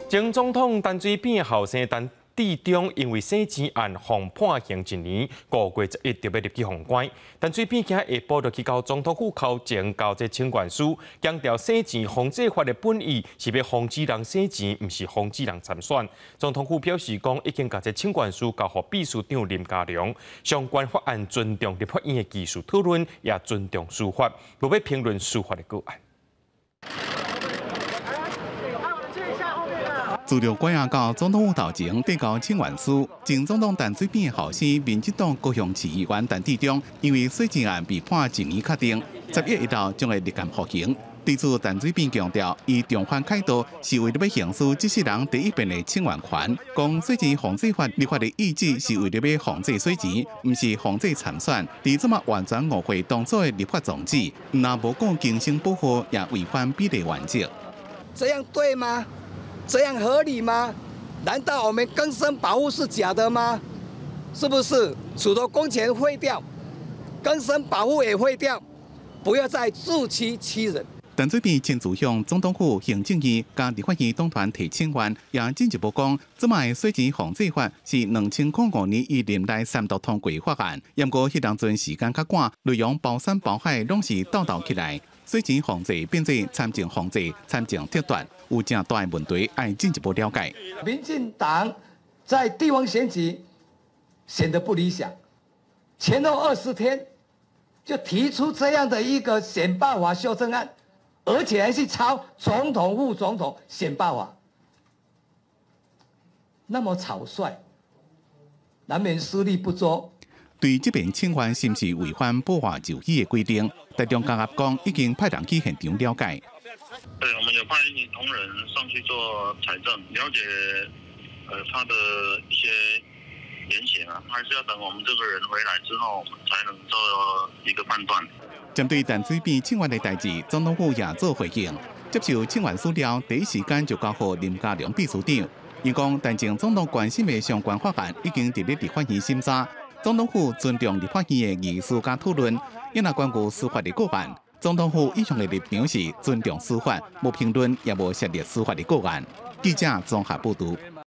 前總統陳水扁後生陳致中因為洗錢案予判刑一年，5月11就欲入去予關。陳水扁今下晡就去到總統府頭前交這請願書，強調洗錢防制法的本意是欲防止人洗錢，毋是防止人參選。總統府表示講，已經共這請願書交予秘書長林佳龍，相關法案尊重立法院的技術討論，也尊重司法，無欲評論司法的個案。拄著拐仔到總統府頭前，遞交請願書。前總統陳水扁的後生，民進黨高雄市議員陳致中，因為洗錢案被判一年確定，11日後將會入監服刑。對此，陳水扁強調，伊重返凱道是為了欲行使這世人第一遍的請願權。講洗錢防制法立法的意志是為了欲防制洗錢，毋是防制參選。佇這馬完全誤會當初的立法宗旨，毋但無顧更生保護，也違反比例原則。這樣對嗎？這樣合理嗎？難道我們更生保護是假的嗎？是不是？許多工錢廢掉，更生保護也廢掉，不要再自欺欺人。陳水扁親自向總統府、行政院佮立法院黨團提請願，也進一步講，這擺洗錢防制法是2005年伊任內三讀通過法案，毋過彼當陣時間較趕，內容包山包海攏是鬥鬥起來，洗錢防制變做參政防制、參政撤奪，有誠大的問題愛進一步了解。民進黨在地方選舉顯得不理想，前後20天就提出這樣的一個選罷法修正案。而且還是抄總統、副總統選罷法，那麼草率，難免思慮不周。對這遍請願是毋是違反保外就醫的規定，台中監獄講已經派人去現場了解。對，我們有派一名同仁上去做採證，了解他的一些言行啊，還是要等我們這個人回來之後，才能做一個判斷。針對陳水扁請願的代誌，總統府也做回應。接受請願書了，第一時間就交予林佳龍秘書長。伊講，陳前總統關心的相關法案已經佇咧立法院審查，總統府尊重立法院的議事佮討論。伊若關乎司法的個案，總統府一向的立場是尊重司法，無評論也無涉獵司法的個案。記者綜合報導。